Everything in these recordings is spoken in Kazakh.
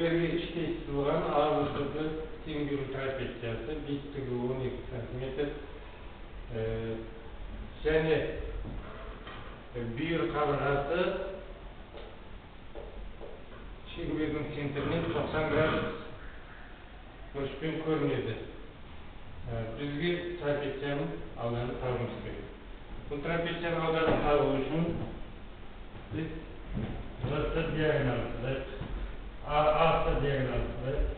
Шеңберге іштей сызылған АВСД теңбүйірлі трапециясы, биіктігі 12 сантиметр және бүйір қабырғасы шеңбердің центрінен 90 градус бұрышпен көрінеді. Бізге трапецияның ауданын табуымыз керек. Бұл трапецияның ауданын табу үшін біз ВС диагоналын сызайық. АС диагоналын сызайық.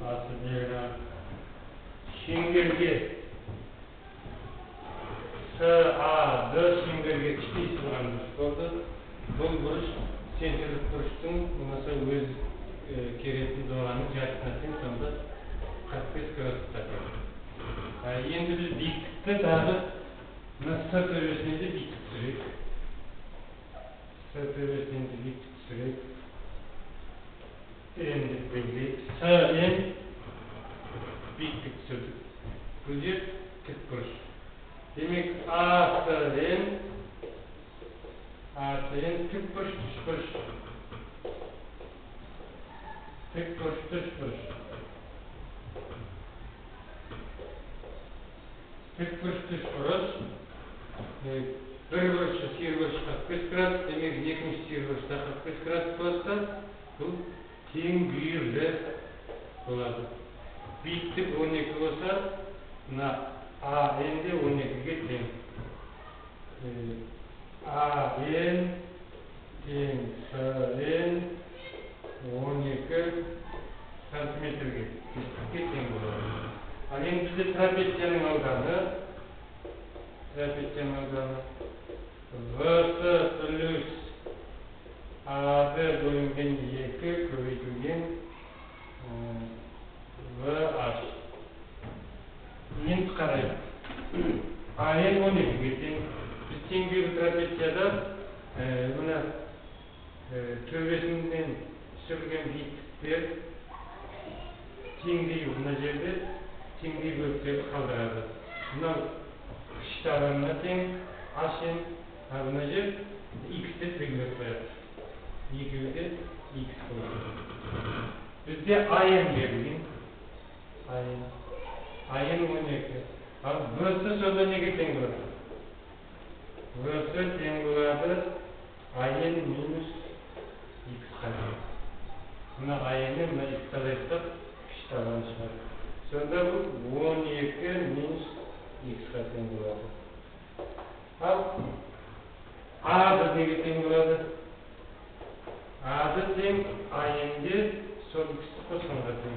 АС диагоналы. Шеңберге САД шеңберге іштей сызылған бұрыш болды. Бұл бұрыш центрлік бұрыштың болмаса өз керетін доғаның жартысына тең, сонда 45 градусқа тең. Енді біз биіктікті тағы мына С төбесінен де биіктік түсірейік. С төбесінен де биіктік түсірейік. Н деп белгілейік. С Н биіктік түсірдік. Бұл жер тік бұрыш. Демек АСН тік бұрыш, үш бұрыш. Тік бұрыш, үш бұрыш. Тік бұрыш, үш бұрыш. Бір бұрышы сиыр бұрыш 45 градус, демек екінші сиыр бұрыш та 45 градус болса, бұл тең бүйірлі болады. Биіктік 12 болса, мына АН де 12-ге тең. АН тең СН 12 сантиметрге биіктікке тең болады. Ал енді бізде трапецияның ауданы, ВС плюс АД бөлінген 2 көбейтілген ВH. Енді қарайық. АН 12-ге тең. Біз теңбүйірлі трапецияда мына төбесінен түсірілген биіктіктер теңдей мына жерде теңдей бөліктерді қалдырады. Мынау кіші табанына тең, HN, мына жер X деп белгілеп қояды. Екеуі де X болады. Бізде АН берілген. АН 12. Ал ВС сонда неге тең болады? ВС тең болады АН минус X-қа. Мына АН-ні мына X-қа азайтсақ кіші табаны шығады. Сонда бұл 12 минус X-қа тең болады. Ал АД неге тең болады? АД тең АН-ге сол X-ті қосқанға тең.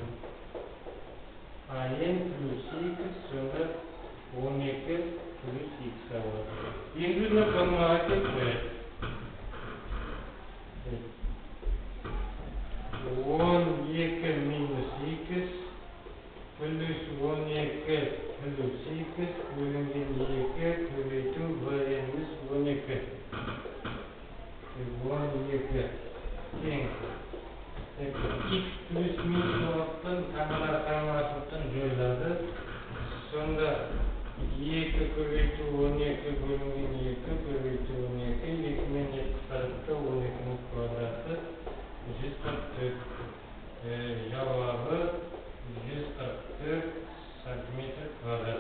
АН плюс X сонда 12 плюс X-қа болады. Енді біз мына формулаға келіп қояйық. 12 минус X плюс 12 плюс X бөлінген 2 көбейту ВН-іміз 12. 12 тең. X плюс минус болғандықтан таңбалар қарама-қарсылықтан жойылады. Сонда 2 көбейту 12 бөлінген 2 көбейту 12, 2 мен 2 қысқарады, 12-нің квадраты 144. Жауабы 144 сантиметр квадрат.